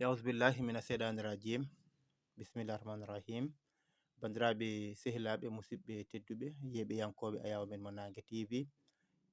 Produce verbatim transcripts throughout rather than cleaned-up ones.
Yawuzu billahi mina seyɗaani rajim. Bismillahi rahmaani rahim. Banndiraaɓe sehilaaɓe, musidɓe tedduɓe, yeeɓiyankooɓe Ayaawo Men Mo Naange T V,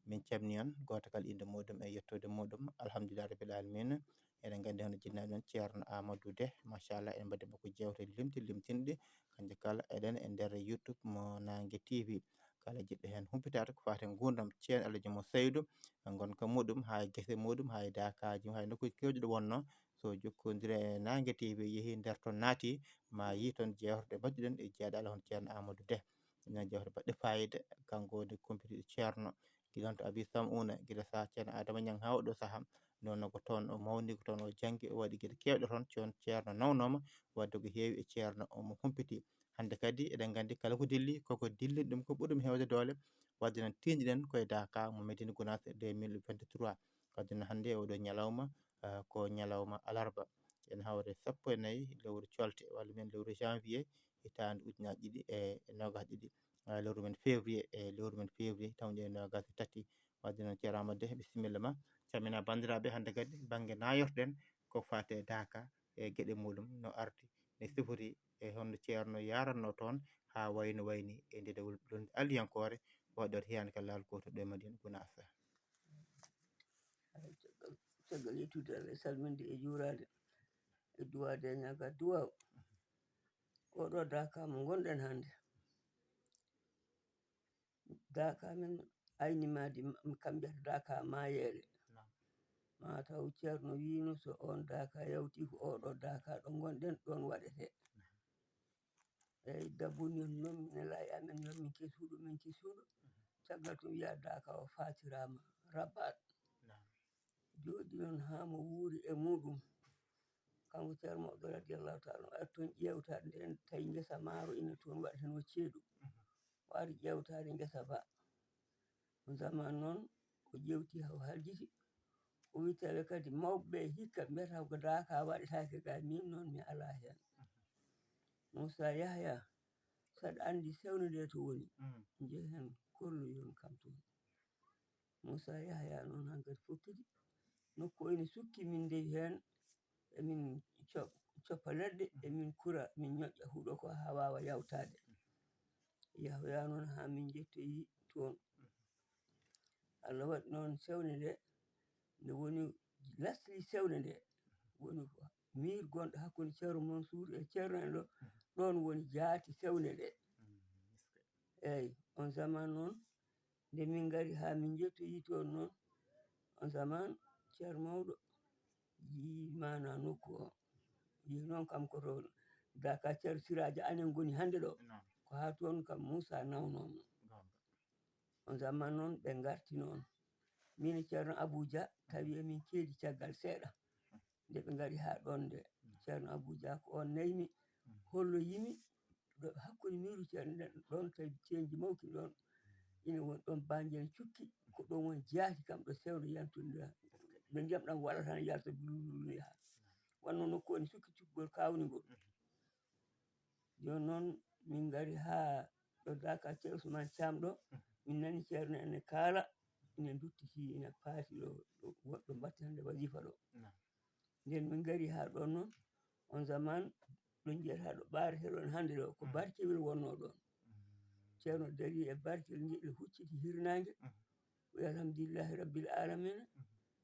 min calmini on, gooto kala innde muuɗum e yettoode muuɗum. Alhamdulillahi rabbil aalamiina. Eɗen nganndi hono jinnaaɗo men Ceerno Amadou Deh, machallah, en mbaɗi makko jeewte limti limtinɗe, kannje kala eɗen e nder YouTube Mo Naange T V. Kala jiɗɗo heen humpitaade ko faati e nguurndam Ceerno Alaji Mo Saydu, ngonka muuɗum haa e gese muuɗum, haa e daakaaji, haa e nokkuuji keewɗi ɗo wonnoo, so jokkondire e Naange T V, yehi nder toon naati, ma yii toon jeewte ɗe mbaɗduɗen e jeyaaɗo Allah hono Ceerno Amadou Deh. Ina jeewte baɗɗe faayiida, kanko woni kumpitiiɗo Ceerno, gila to Abi Sam'uuna, gila sahaa Ceerno Adama Ñaŋ haa oɗo sahaa. Noon ko toon o mawni, ko toon o janngi, o waɗi geɗe keewɗe toon, coon Ceerno nawnooma waɗde ko heewi e Ceerno o mo humpiti. Hannde kadi eɗen nganndi kala ko dilli, koko dilli ɗum ko ɓuri ɗum heewde doole. Waɗde noon tiindiɗen koye Daaka mo Medina Gounass deux mille vingt-trois. Waɗde noon hannde oɗo ñalawma, ah, ko ñalawma alarba. Ene hawre sappo e nayi lewru colte, walla mbiyen lewru janvier, hitaande ujunaaji ɗiɗi e noogas ɗiɗi. Ah, lewru men février, e lewru men février, hitaande ujunaaji noogas e tati. Waɗde noon, Ceerno Amadou Deh, bisimilla ma. Calmina banndiraaɓe, hannde kadi bannge nayorɗen ko faati e Daaka e geɗe muuɗum no ardi, no sifori e honno Ceerno yaranno toon haa wayno wayni e nde dawol ɗon aliyankoore waɗɗoto hiyaande ka laal gooto ɗo e Madina Gunaas. Caggal, caggal yettude Allah e salminde e juuraade e duwaade e ñaaga duwaaw. Oɗo Daaka mo ngonɗen hannde. Daaka men ayni maadi, kam mbiyata Daaka maayeele. Naam. Ma taw Ceerno wiino so on Daaka yawti ko oɗo Daaka ɗo ngonɗen ɗon waɗete. Naam. Eyi, dabuni on noon, nelaaɗo amen yo min kesuɗo, min kesuɗo. Mhm. Caggal tun wiya Daaka o faatiraama Rabaat. Naam. Jooɗi noon haa mo wuuri e muuɗum. Kanko Ceerno Mawɗo radiyallahu taala anhu, ari toon ƴeewtaade nden, tawi ngesa maaro ina toon waɗi tan o ceeɗu. Mhm. O ari ƴeewtaade ngesa ba. On zaman noon, o ƴeewti, o haljiti. O wi tawi kadi mawɓe ɓe hikka mbiyata ko Daaka waɗetaake ga, min noon mi alaa heen. Mhm. Muusa Yahya, saɗa anndi sewnde nde to woni. Mhm. Njehen kolloyon kam toon. Muusa Yahya noon hankadi fokkiti. Nokku o ina sukki, min ndewi heen, emin co-, coppa leɗɗe, emin kura, min ñoƴƴa huɗo ko haa waawa yawtaade. Yahya noon haa min njettoyi toon. Allah waɗi noon sewnde nde, nde woni lasli sewnde nde, woni ko miir gonɗo hakkunde Ceerno Mansuur e Ceerno en ɗo, ɗoon woni jaati sewnde nde. Mm, miskino. Eey, on zaman noon, nde min ngari haa min njettoyi toon noon, on zaman Ceerno Mawɗo yii maanaa nokku o. Yii noon kam ko to Daaka Ceerno Siraaji anen ngoni hannde ɗo. Naam. Ko haa toon kam Muusa nawnooma. Goonga. On zaman noon ɓe ngarti noon. Min e Ceerno Abuuja tawi emin ceedi caggal seeɗa. Nde ɓe ngari haa ɗoon nde, Ceerno Abuuja ko oon nayi mi, holloyi mi ɗo hakkunde miiru Ceerno nden ɗoon, tawi ceenji mawki ɗoon. Ina woni ɗoon bannge ne cukki, ko ɗoon woni jaati kam ɗo sewnde yantunde. Ɗo ndiyam ɗam waɗata ne yalta bulululu yaha. Wonno nokku woni sukki cukkugol kawningol. Jooni noon min ngari haa ɗo Daaka Ceerno Usmaan Caam ɗo, min nani Ceerno ene kaala, ina duttiti, ina paati ɗo, ɗo, woɗɗo mbaɗti hannde wazifa ɗo. Naam. Nden min ngari haa ɗoon noon, on zaman ɗo njiyata ɗo ɓaareteɗon hannde ɗo, ko Barkewel wonnoo ɗoon. Mm. Ceerno darii e Barkewel, nge ɓe hucciti hirnaange. Mm. Wi alhamdulillahi rabbil alamina,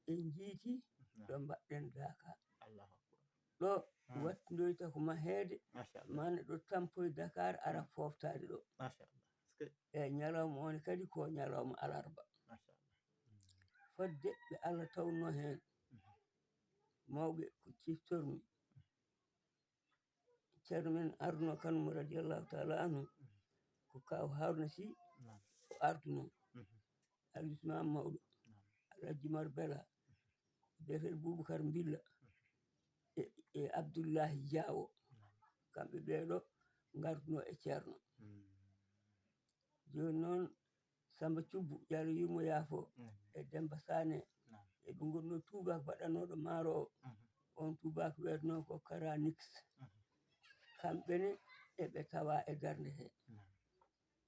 en njiiti ɗo mbaɗɗen Daaka. Allahu akbar. Ɗo wattindoyta ko maheede, machallah, ma neɗɗo tampoy Dakar, ara foftaade ɗo. Machallah. Est-ce que e ñalawma on kadi ko ñalawma alarba. Machallah. Fodde ɓe Allah tawno heen. Mhm. Mawɓe ko ciftormi. Ceerno men arduno kanum radiyallahu taala anhu, ko kaaw Haruna Sy, naam, o arduno. Mhm. Alwisma mawɗo, naam, Alhaji Umar Bela, biyeteeɗo Bubakar Mbilla, e, e Abdullahi Jaawo. Naam. Kamɓe ɓeeɗo ngarduno e Ceerno. Mm. Jooni noon, Samba Cubbu, yo Allah yurmo yaafo, mm, e Demba Sane, naam, eɓe ngonno tuubaak baɗɗanooɗo maaro o. Mhm. On tuubaak wiyetnoo ko Karanix. Mhm. Kamɓe ne eɓe tawa e darnde he. Naam.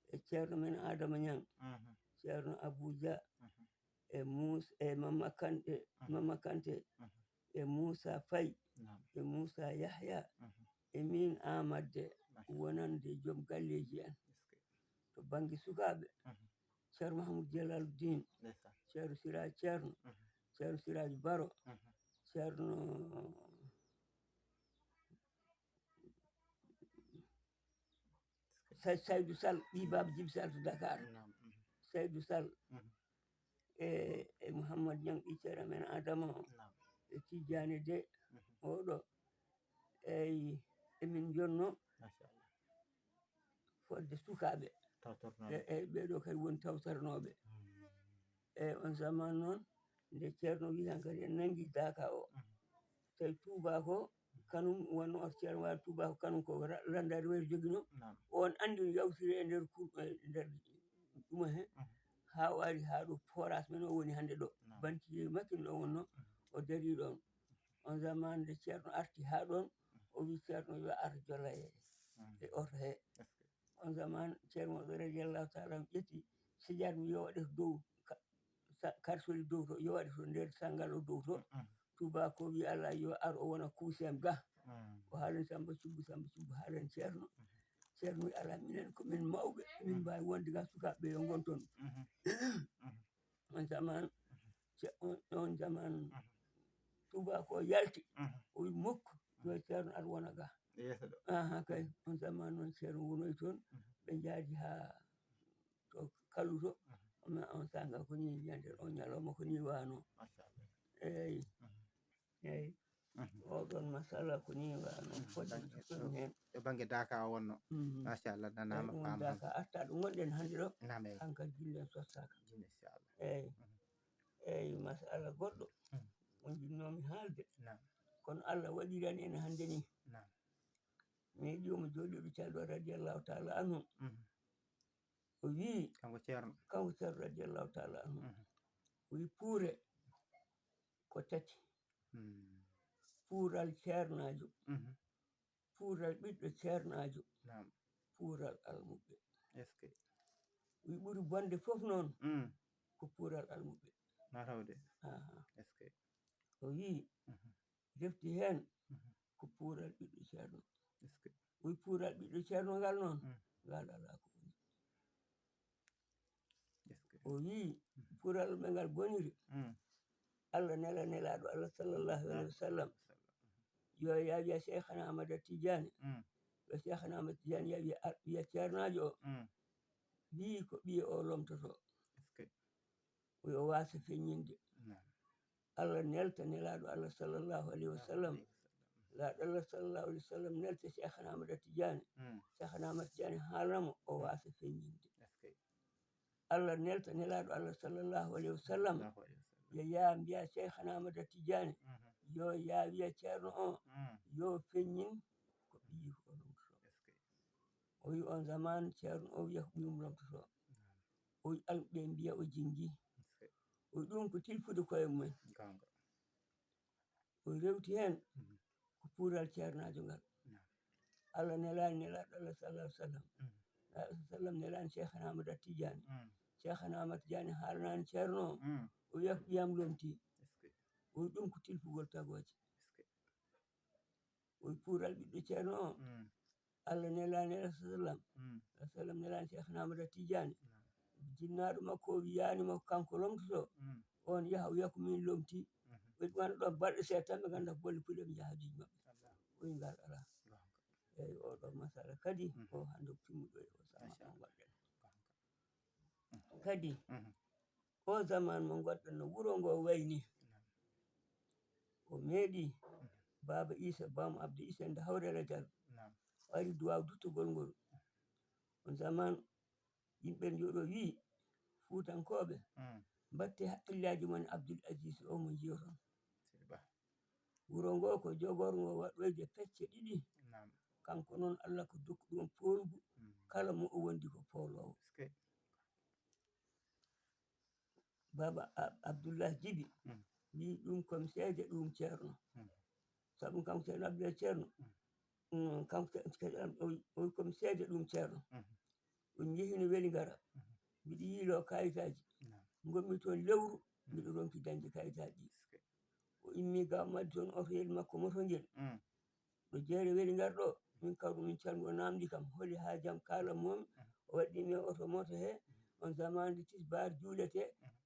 E Ceerno men Adama Ñaŋ, mhm, Ceerno Abuuja, mhm, e Muus-, e Mama Kante, mhm, Mama Kante, mhm, e Muusa Fay, Naam. E Moussa Yahya, mhm, e min Amadde, masha Allah, wonande joom galleeji en. Est-ce que? To bannge sukaaɓe, mhm, Ceerno Mahamoud Jalaluddin, ndeysaan, Ceerno Siraaj Ceerno, mhm, Ceerno Siraaj Baro, mhm, Ceerno Sa- Saydu Sall, ɓii baaba Jibi Sall to Dakar. Naam, mhm. Saydu Sall, mhm, e, e Mouhammad Ñang, ɓii ceerno men Adama o, naam, e Tijjaani de, mhm, oɗo. Eyi, emin jonno, masha Allah, fodde sukaaɓe. Tawtornooɓe. E, e ɓeeɗo kadi woni tawtornooɓe. Mm. E on zaman noon, nde ceerno wi han kadi en nangi daaka o. Mhm. Tawi tuuba ko kanum wonno oto ceerno waawi tuuba ko kanum ko ra- landaade wayri jogino. Naam. On anndi no yawtiri e nder kur- e nder ɗuma he. Mhm. Haa waari haa ɗo forage men o woni hannde ɗo. Naam. Banti makkin ɗo wonno, mhm, o darii ɗoon. On zaman nde ceerno arti haa ɗoon, o wi ceerno yo ar jola e, mhm, e oto he. Est-ce que? On zaman ceerno o radiyallahu taala anhu ƴetti sijat mi yo waɗe to dow ka- sa- karsoli dow to, yo waɗe to nder sangal o dow to. Mhm. Tuuba ko wi Allah yo ar o wona kuusem ga. Mhm. O haalan Samba Cubbu, Samba Cubbu haalan ceerno. Mhm. Ceerno wi ala minen ko min mawɓe, min, mhm, mbaawi wonde ga sukaaɓe ɓe yo ngon toon. Mhm. Mhm. On zaman, mhm, ce- on, on zaman, mhm, tuuba ko yalti, mhm, o wi mukk yo ceerno ar wona ga. Yeeso ɗo. Aha, kay. On zaman noon ceerno wonoy toon, mhm, ɓe njaadi haa to Kalluto. Mhm. Ma on sanga ko ni ñande on ñalawma ko ni wano. Machallah. Eyyi. Mhm. Eyyi. Mhm. Oɗon masala ko ni wano. Mhm. Foti ɗum heen. E bannge daka o wonno. Mhm. Machallah, nanama. Eyyi, ɗum faama. Daka arta ɗo gonɗen hannde ɗo. Naam, eyyi. Hankadi jillen sottaka. Jillen, inchallah. Eyyi. Mhm. Eyyi, masala goɗɗo. Mhm. Mo jinnoomi haalde. Naam. Kono Allah waɗirani en hannde ni. Naam. Meeɗi omo jooɗi ɗo calɗo radiyallahu taala anhu. Mhm. O wii, kanko ceerno, kanko ceerno radiyallahu taala anhu, mhm, o wii puure ko tati. Hmm. Puural ceernaajo, mhm, puural ɓiɗɗo ceernaajo, naam, puural almuɓɓe. Est-ce que? O wii ɓuri bonde fof noon, mm, ko puural almuɓɓe. Matawde. Aha. Est-ce que? O wii, mhm, refti heen, mhm, ko puural ɓiɗɗo ceerno. Est-ce que? O wii puural ɓiɗɗo ceerno ngal noon, mm, ngal alaa ko woni. Est-ce que? O wii, mm, puural ɓe ngal boniri. Mm. Allah nela nelaaɗo Allah sallallahu alayhi wa sallam. Yo yaa wiya Cheikhana Ahmada Tidiane. Mm. Yo Cheikhana Ahmada Tidiane yaa wiya, a- wiya ceernaajo o. Mm. Wii ko ɓiye o lomtotoo. Est-ce que? Yo waasa feññinde. Naam. Allah nelta nelaaɗo Allah sallallahu alayhi wa sallam. Alayhi wa sallam. Laaɗo Allah sallallahu alayhi wa sallam nelta Cheikhana Ahmada Tidiane. Mm. Cheikhana Ahmada Tidiane haalna mo o waasa feññinde. Est-ce que? Allah nelta nelaaɗo Allah sallallahu alayhi wa sallam. Sallallahu alayhi wa sallam. Yo yaa mbiya Cheikhana Ahmada Tidiane. Mhm. Yo yaa wiya ceerno o. Mm. Yo feññin ko ɓiyi ko ɗum. Est-ce que? O wi on zaman ceerno o wiya ko ɓiyum lomtotoo. Naam. O wi almuɓe mbiya o jingi. Est-ce que? O wi ɗum ko tilfude koye mumen. Gonga. O rewti heen, mhm, ko puural ceernaajo ngal. Naam. Allah nelaani nelaaɗo Allah sallallahu alaihi wasallam. Mhm. Nelaaɗo sallam nelaani Cheikhana Ahmad Tidiane. Mhm. Cheikhana Ahmad Tidiane haalnaani ceerno o. Mhm. O wiya ko ɓiyam lomti. Est-ce que? O wi ɗum ko tilfugol tagooje. Est-ce que? O wi puural ɓiɗɗo ceerno o. Mhm. Allah nelaani Rasul sallam. Mm. Rasul sallam nelaani Cheikhna Ahmada Tidiane. Naam. Jinnaaɗo makko o wiyaani mo ko kanko lomtotoo. Mm. On yaha o wiya ko min lomti. Mhm. Ɓe ɗum ɗo balɗe seeɗa tan ɓe ngannda ko bolle puɗɗe ɓe njaha hajuuji maɓɓe. Allah. O wi ngal alaa. Gonga. Eyi, oɗo masala kadi, mhm, ko hannde ko timmuɗo e o sama. Machallah. Ko mbaɗɗen. Gonga. Kadi, mhm, o zaman mo ngonɗen no wuro ngo wayni. Naam. O meeɗi, mhm, Baaba Iisa, Baam Abdu Iisa, nde Hawre Rajal. Naam. O ari duwaaw duttugol ngol. On zaman, yimɓe njooɗo wii, Fuutankooɓe, mm, mbaɗte haqqillaaji mon Abdul Aziz o mo njiyoton. Seydi Ba. Wuro ngo ko jogorngo waɗoyde pecce ɗiɗi. Naam. Kanko noon, Allah ko dokku ɗum poolgu, mm, kala mo o wondi ko pooloowo. Est-ce que? Baaba Ab- Abdullah Jibi, mm, wii ɗum ko mi seede ɗum ceerno. Mm. Sabu kanko ceerno Abdullah ceerno, mm, mm, kanko ce- ce- o wi- o wi ko mi seede ɗum ceerno. Mm. O njehino Weli Ngara. Mhm. Mbiɗo yiiloo kayitaaji. Naam. Ngonmi toon lewru, mhm, mbiɗo ronki dañde kayitaaji ɗi. Est-ce que? O Immi ga maddi toon otoyel makko moto ngel. Mm. Ɗo jeere weli ngar ɗo, min kawru min calmi o namdi kam, holi haajam kala momi, o waɗɗi mi oto moto he, on zamande tisbar juulete,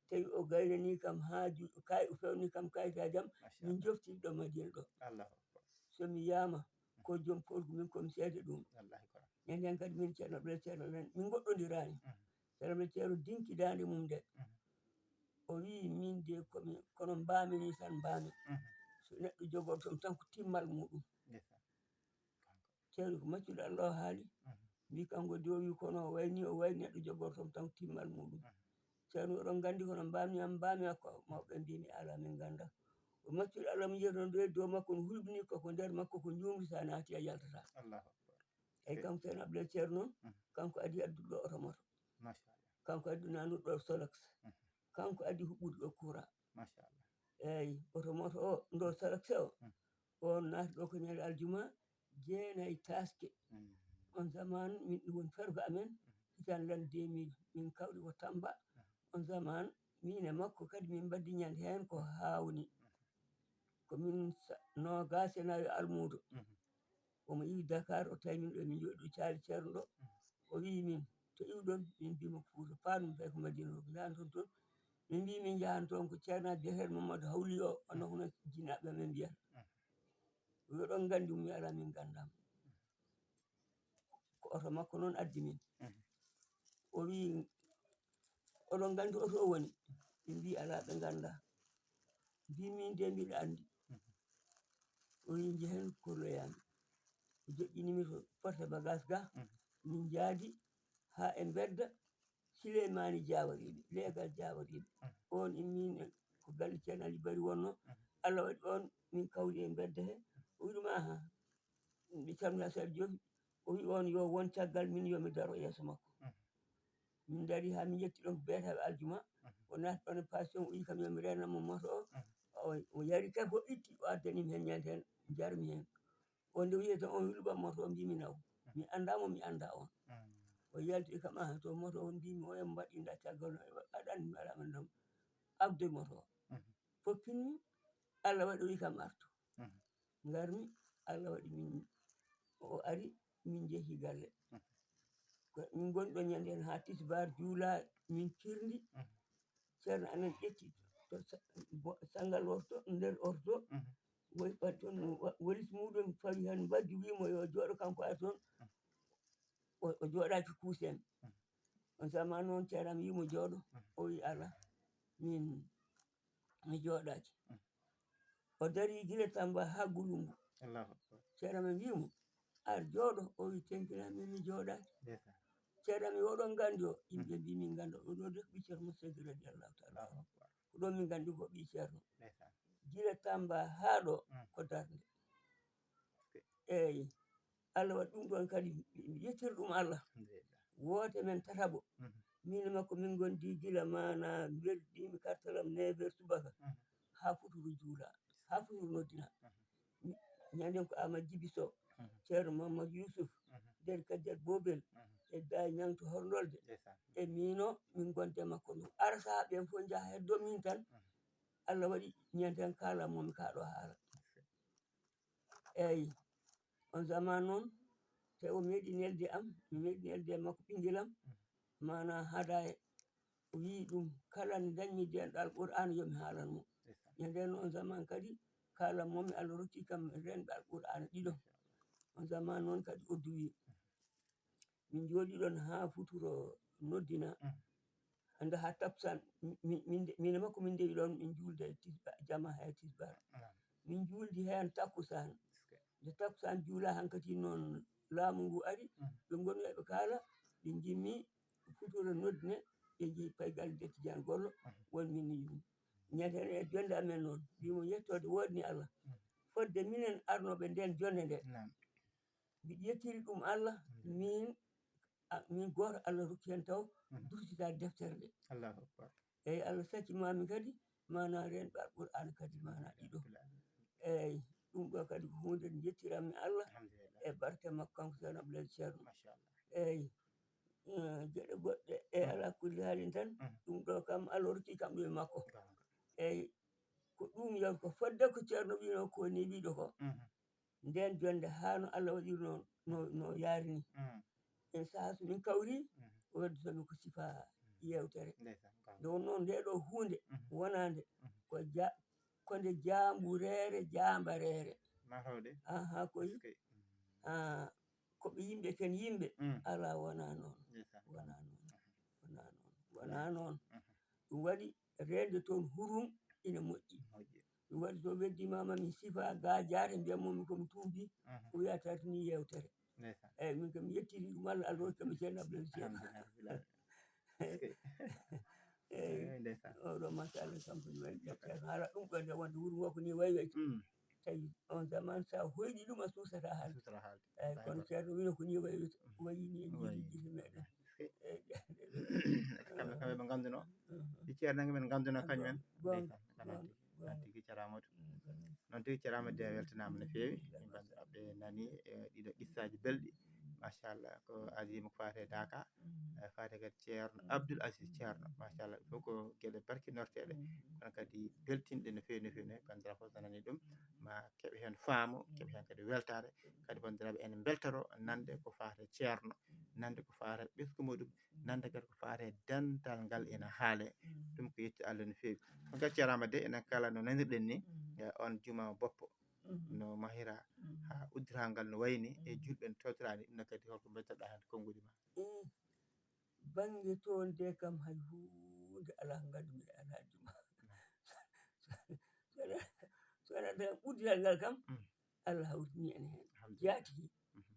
tawi o gaynani kam haa ju-, kay, o fewni kam kayitaajam, min jofti ɗo Madina ɗo. Allahu Akbar. So mi yama, ko joom porgu min ko mi seede ɗum. Wallahi ko. Ñande hen kadi min Ceerno Abdoulaye Ceerno men, min goɗɗondirani. Mhm. Ceerno Abdoulaye Ceerno dinki daande mum nde. Mhm. O wi min de komi, kono mbami ni tan mbami. Mhm. So neɗɗo jogorto tan ko timmal muɗum. Ndeysaan. Ceerno ko maccuɗo Allah o haali. Mhm. Mbi kanko de o wi kono o wayni, o wayni neɗɗo jogorto tan ko timmal muɗum. Mhm. Ceerno oɗon nganndi kono mbami am, mbami hakko mawɓe mbi mi ala min ngannda. O maccuɗo Allah mo jeytono ɗo e dow makko no hulɓini koko nder makko ko njumri sa naati a yaltata. Allahu Akbar. Eyyi, kanko Ceerno Abdoulaye Ceerno noon, mhm, kanko adi adduɗo oto moto. Machallah. Kanko addi nanuɗo Solex. Mhm. Kanko addi huɓɓude ɗo courant. Machallah. Eyyi, oto moto o, ndo Solex o, mhm, on naati ɗo ko ñande aljuma, jeenayi taske. Mhm. On zaman min ɗum woni fergo amen, mhm, hitan lan deux mille, min kawɗi ko Tamba. Mhm. On zaman, min e makko kadi min mbaddi ñande heen ko hawni. Mhm. Ko min sa-, noogaas e nayo almuudo. Mhm. Omo iwi Dakar, o tawi min ɗo, min jooɗi ɗo caali Ceerno ɗo. Mhm. O wii min, "To iwɗon?" Min mbii mo ko Fuuta. Paanum tawi ko Madina o, ko njahan toon toon. Min mbii min njahan toon ko Ceerno biyeteeɗo Mamadou Hawli o, wonno hono jinaaɓe men mbiyata. Mhm. O wii, "Oɗon nganndi mo?" Mi, "Alaa, min nganndaa mo." Ko oto makko noon addi min. Mhm. O wii, "Oɗon nganndi oto o woni?" Ɓe mbii, "Alaa, ɓe nganndaa." Mbii, "Min de mbiɗa anndi." Mhm. O wii, "Njehen kolloyami." O joƴƴini mi to porte bagage ga. Mhm. Min njaadi haa e mbedda Sileymani Jaawariiɓe, leegal Jaawariiɓe. Mhm. On immiino ko galle Ceerno Ali Bari wonno. Mhm. Allah waɗi on min kawri e mbedda he. O wii ɗum, "Aha." Ɓe calmina Sar Joofi. O wii on yo won caggal min yo mi daro yeeso makko. Mhm. Min ndarii haa min njetti ɗon ko beetaaɓe aljuma. Mhm. O naati ɗon e passion, o wii kam yo mi reenan mo moto o. Mhm. O, o yari kadi o itti, o addani mi heen ñande heen, njarmi heen. O nde wiyata on hulɓam moto o, mbii mi naw. Mhm. Mi anndaa mo, mi anndaa on. Mhm. O yalti kam, "Aha, to moto o," mbii mi, "o en mbaɗi nda caggal no, aɗa anndi mi alaa men ɗon." Abdoy moto o. Mhm. Fokkinmi, Allah waɗi o wii kam artu. Mhm. Ngarmi, Allah waɗi min, o ari, min njehi galle. Mhm. Ko min ngoni ɗon ñande heen haa tisbaar juulaa, min kirndi. Mhm. Ceerno amen ƴetti to sa-, bo-, sanngal orto, nder orto. Mhm. Woy ɓad toon wa-, walis muɗum fawi heen mbaddi, wii mo yo jooɗo kanko ari toon. Mhm. O, o jooɗaaki kuusen. Mhm. On zaman noon Ceerno am wii mo jooɗo. Mhm. O wii, "Alaa, min mi jooɗaaki." Mhm. O darii gila Tamba haa Gulumbu. Allahu Akbar. Ceerno men wii mo, "Ar jooɗo." O wii, "Tenkinaa min mi jooɗaaki." Ndeysaan. Ceerno men, "Oɗon nganndi o?" Yimɓe mbii, "Min nganndaa." O ɗo de ko ɓii Ceerno Moussa Gueye radiyallahu taala anhu. Allahu Akbar. Ko ɗo min nganndi ko ɓii Ceerno. Ndeysaan. Gila Tamba haa ɗo, mm, ko darnde. Ok. Eeyi. Allah waɗi ɗum ɗon kadi, mi yettira ɗum Allah. Alhamdulillah. Woote men tataɓo. Mhm. Min e makko min ngondi gila maana mberɗimi kartalam neuf heures subaka, mhm, haa futuro juula, haa futuro noddina. Mhm. Mi, ñanden ko Amadou Djiby Sow, mhm, Ceerno Mamadou Youssouf, mhm, nder Kadiat Bobel, mhm, e Baye Niang to Horndolde. Ndeysaan. E miino min ngonde makko ɗum. Ara sahaa ɓen fof njaha heddo min tan. Mhm. Allah waɗi ñanden kala mo mi kaɗo haala. Eeyi, on zaman noon, te o meeɗi nelde am, mi meeɗi nelde e makko ɓinngel am, maanaa hadaaya, o wii ɗum, kala nde ndañmi denɗal Qur'aana, yo mi haalan mo. Ndeysaan. Ñande noon, on zaman kadi, kala momi Allah rokki kam renɗal Qur'aana ɗiɗo. On zaman noon kadi o duwii. Min njooɗi ɗon haa futuro noddina. Mm. Annda haa takkusaan, mi-, mi-, min de-, min e makko min ndewi ɗon, min njuulda e tisba-, jama he tisbaar. Naam. Min njuuldi heen takkusaan. Eske. Nde takkusaan juula hankadi noon laamu ngu ari, mm, ɓe ngoni e ɓe kaala, ɓe njimmi futuro noddine, ɓe njehi paygal nde Tijaan Gollo, mm, won min ni yum. Ñande heen e jonde amen noon, mbimo yettoode woodni Allah. Mm. Fodde minen arnooɓe ndeen jonde nde. Naam. Mbiɗa yettiri ɗum Allah, alhamdulillah, min, a, min gooto Allah rokki heen taw, mhm, durtitaade deftere nde. Allahu Akbar. Eeyi, Allah sakkima min kadi, maanaa renɓe Alqur'aana kadi, maanaa ɗiɗo. Rabbil aalamiin. Eeyi, ɗum ɗo kadi ko huunde nde njettiranmi Allah, alhamdulillah, e barke makko kanko Ceerno Abdoulaye Ceerno. Machallah. Eeyi, eh, geɗe goɗɗe, e, mhm, alaa kulli haalin tan, mhm, ɗum ɗo kam Allah rokki kam ɗum e makko. Goonga. Eeyi, Ko ɗum yawti ko fodde ko Ceerno wiino ko ni wiɗo ko. Mhm. Nden jonde haa no Allah waɗirno no, no yarini. Mhm. En saha so min kawri, mhm, o wadditooɓe ko sifa yewtere. Ndeysaan, goonga. Nde wonno nde ɗo huunde, mhm, wonaande, mhm, ko ja-, ko nde jaambureere, jaambareere. Mahawde. Aha, koy. Eskey. Mhm. Ah, ko ɓe yimɓe, ken yimɓe. Mm. Alaa, wonaa noon. Ndeysaan. Wonaa noon. Mhm. Wonaa noon. Wonaa noon. Mhm. Ɗum waɗi reende toon hurum ina moƴƴi. Moƴƴi. Ɗum waɗi so weddi mama min sifa ga jaare mbiyan mo min ko mi tuubi. Mhm. O wiya tartini yewtere. Ndeysaan. Eyyi, min kam mi yettiri ɗum Allah, Allah rokki kam e Ceerno Abdoulaye Ceerno. Alhamdulillah. Eskey. Eyyi. Eyyi, ndeysaan. Oɗo machallah kam ko mi waɗi ƴetta. Haala ɗum ɗo nde wonde wuro ngo ko ni wayi wayi. Mm. Tawi on zaman sa hoyɗi ɗum a suusata haalde. Suusata haalde. Eyyi, kono Ceerno wino ko ni wayi wayi. Mm. Wayi ni e jiiɗi jiiɗi meɗen. Eskey. Eyyi. Kamɓe, kamɓe ɓe ngannduno. Mhm. Ɗi ceernanke men ngannduno kañum en. Goonga, ndeysaan, goonga, goonga. Noon tigi, noon tigi caraama de. Mm, goonga. Noon tigi caraama de, a weltanaama no feewi. Mm. Min banndiraaɓe nani, e ɗiɗo qissaaji belɗi. Mm. Machallah, ko adii mo ko faati e Daaka, mm, e faati kadi Ceerno, mm, Abdoul Aziz Ceerno. Machallah, ɗum fof ko geɗe barkinorteeɗe. Mm. Kono kadi beltinɗe no feewi, no feewi, no feewi. Banndiraaɓe fof so nani ɗum, mm, ma keɓe heen faamu, keɓe heen kadi weltaare. Kadi banndiraaɓe, en mbeltoro nande ko faati e Ceerno, nande ko faati e ɓesngu muɗum, nande kadi ko faati e dental ngal ina haale. Mm. Ɗum ko yetti Allah no feewi. On ngacciyaama de, enen kala no nanirɗen ni, mm, e on juma boppo, mm, no mahira, mm, haa uddirangal no wayni, e, mm, julɓe no tawtoraani, ɗum ne kadi holko mbeltoɗaa heen konguɗi ma? Mm. Bannge toon de kam hay huunde alaa ngaɗumi e alaa juma. Mm. So wonaa, so wonaa tan uddirangal kam, mm, Allah hawtini en heen. Alhamdulillah. Jaatigi. Mhm.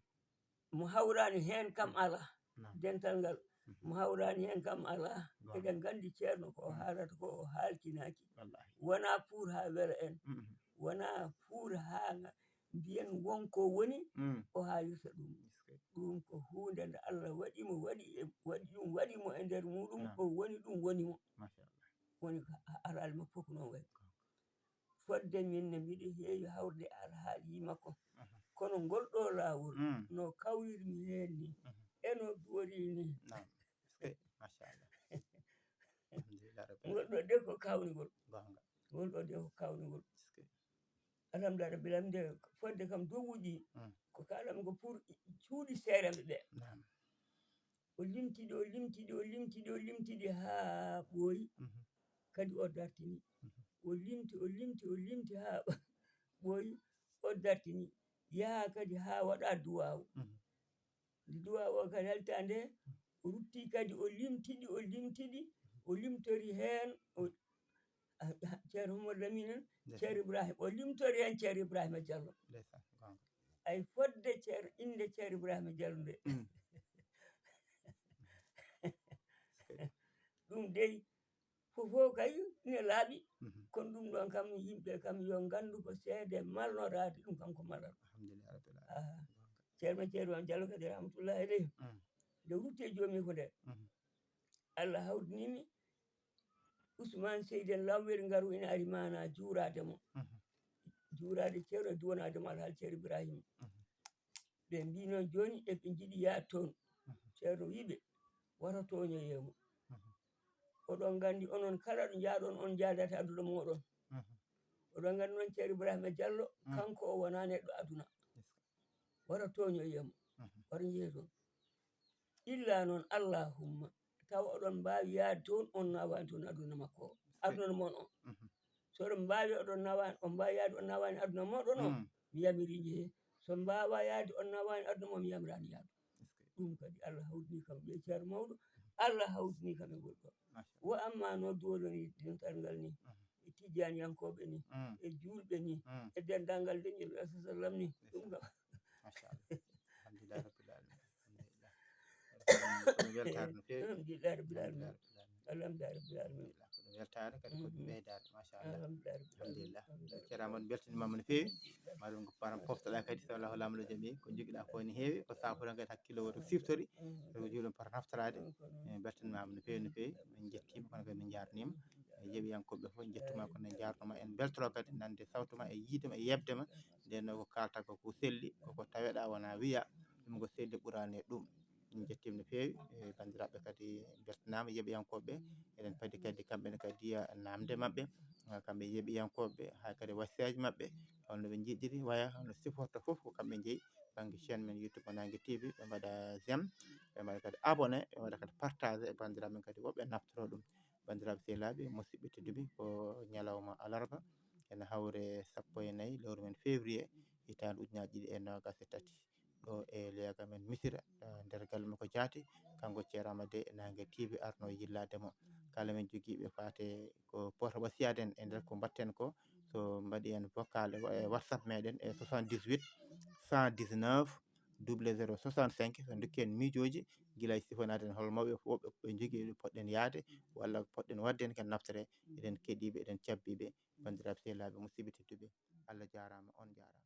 Mo hawraani heen kam alaa. Naam. Dental ngal, mhm, mo hawraani heen kam alaa. Goonga. Eɗen nganndi Ceerno ko o, mm, haalata ko o haaltinaaki. Wallaahi. Wonaa pour haa wela en. Mhm. Wonaa pour haa nga-, mbiyen won ko woni, mm, o haalirta ɗum. Eskey. Ɗum ko huunde nde Allah waɗi mo, waɗi e, waɗi ɗum, waɗi mo e nder muɗum, naam, o woni ɗum, woni mo. Machallah. Woni ko a-, alhaali makko fof ko noon wayi. Goonga. Fodde min ne mbiɗo heewi hawrude e alhaali makko. Mhm. Kono ngol ɗo laawol, mm, no kawrirmi heen ni, mhm, e no duworii ni. Naam. Eskey, machallah. Alhamdulillah rabbil alamin. Ngol ɗo de ko kawnigol. Goonga. Ngol ɗo de ko kawnigol. Eskey. Alhamdulillah rabbil alamin, nde fodde kam dowuji, mm, ko kaalatmi ko pour cuuɗi seerenɓe ɓe. Naam. O limtidi, o limtidi, o limtidi, o limtidi haa ɓooyi. Mhm. Kadi o dartini. Mhm. O limti, o limti, o limti haa ɓooyi, o dartini. Yaha kadi haa waɗa duwaawu. Mhm. Nde duwaawu o kadi halta nde, o rutti kadi, o limtidi, o limtidi, o limtori heen, o, a, a, Ceerno Hommod Lamine en, ndeysaan, Ceerno Ibrahima, o limtori heen Ceerno Ibrahima Diallo. Ndeysaan, goonga. Ay fodde Ceerno, innde Ceerno Ibrahima Diallo nde. Mm. Ɗum dey, fof fof kay ine laaɓi. Mhm. Kono ɗum ɗon kam, yimɓe kam yo nganndu ko seede malnoraade, ɗum kam ko malal. Alhamdulillah rabbil alamin. Aha. Goonga. Ceerno, Ceerno am Diallo kadi rahmatullahi aleyhi. Mm. Nde rutti e joomi ko nde. Mhm. Allah hawdinimi Ousmane Seydi en Lawwel ngaru ina ari maana juuraade mo. Mhm. Juuraade Ceerno e duwanaade mo Alhaali Ceerno Ibrahima. Mhm. Ɓe mbi noon jooni eɓe njiɗi yaade toon. Mhm. Ceerno wi ɓe, wata tooñoyee mo. Mhm. Oɗon nganndi onon kala ɗo njaaɗon on njaadata aduna mooɗon. Mhm. Oɗon nganndi noon Ceerno Ibrahima Diallo, mm, kanko o wonaa neɗɗo aduna. Yes. Wata tooñoyee mo. Mhm. Wata njehee toon. Illa noon, allahumma, tawa oɗon mbaawi yaade toon, on nawaani toon aduna makko o, aduna mon o. Mhm. So oɗon mbaawi, oɗon nawaani, on mbaawi yaade, on nawaani aduna mooɗon o, mm, mi yamiri njehee. So mbaawa yaade, on nawaani aduna mo, mi yamiraani yaadu. Eskey. Ɗum kadi Allah hawtini kam ɓe Ceerno mawɗo, Allah hawtini kam e ngol ɗo. Machallah. Wo amma no duwoloni dental ngal ni, mhm, e tijjaniyankooɓe ni, mm, e juulɓe ni, mm, e denndaangal leñol Rasul sallam ni, ɗum kam. Machallah. Alhamdulillah rabbil alamin. Alhamdulillah. Kono weltaare no feewi. Alhamdulillah rabbil alamin. Alhamdulillah rabbil alamin. Alhamdulillah. Kono weltaare kadi ko ɗum, mhm, ɓeydaade. Machallah. Alhamdulillah rabbil alamin. Alhamdulillah. Alhamdulillah. Ceerno Amadou, beltaniima no feewi. Maɗum ko param poftoɗaa kadi, so Allahu Laamuɗo jaɓi, ko njogiɗaa ko ne heewi, ko saabude kadi hakkille woto siftori, mhm, ko juulɗo par naftoraade. Mhm. E beltaniima no feewi, no feewi. Min njettiima, kono kadi min njaarniima. E yeeɓiyankooɓe fof, njettumaa, kono en njaarnumaa, en mbeltoro kadi nande sawtu ma, e yiide ma, e yeɓde ma. Nden noon ko kaalta ko, ko selli, koko taweɗaa, wonaa wiya, ɗum ko selli ɓuraani e ɗum. Min njettiima no feewi, e banndiraaɓe kadi mbeltanaama, yeeɓiyankooɓe ɓe. Eɗen padi kadi kamɓe ne kadi yiya naamnde maɓɓe, ah, kamɓe yeeɓiyankooɓe ɓe, haa kadi wasiyaaji maɓɓe, holno ɓe njiɗiri, waya no siforta fof ko kamɓe njeyi bannge chaîne men YouTube mo Naange T V, ɓe mbaɗa j'aime, ɓe mbaɗa kadi abonné, ɓe mbaɗa kadi partagé e banndiraaɓe men kadi woɓɓe naftoro ɗum. Banndiraaɓe sehilaaɓe, musidɓe tedduɓe, ko ñalawma alarba, ene hawre sappo e nayi lewru men février, hitaande ujunaaji ɗiɗi e noogaas e tati. Ɗo e leegal men Misira, eh, nder galle makko jaati, kanko Ceerno Amadu e Naange T V arno yillaade mo. Kala men jogiiɓe faate ko porte wasiyaade en e nder ko mbaɗten ko, so mbaɗi en vocal e WhatsApp meɗen e soixante-dix-huit cent dix-neuf double zéro soixante-cinq, so ndokki en miijooji, gila e sifonaade en hol mawɓe woɓɓe ɓe njogii ɗo poɗɗen yaade, walla ko poɗɗen waɗde en kadi naftere, eɗen keɗiiɓe, eɗen cabbiiɓe, banndiraaɓe sehilaaɓe, musidɓe tedduɓe, Allah jaaraama, on jaaraama.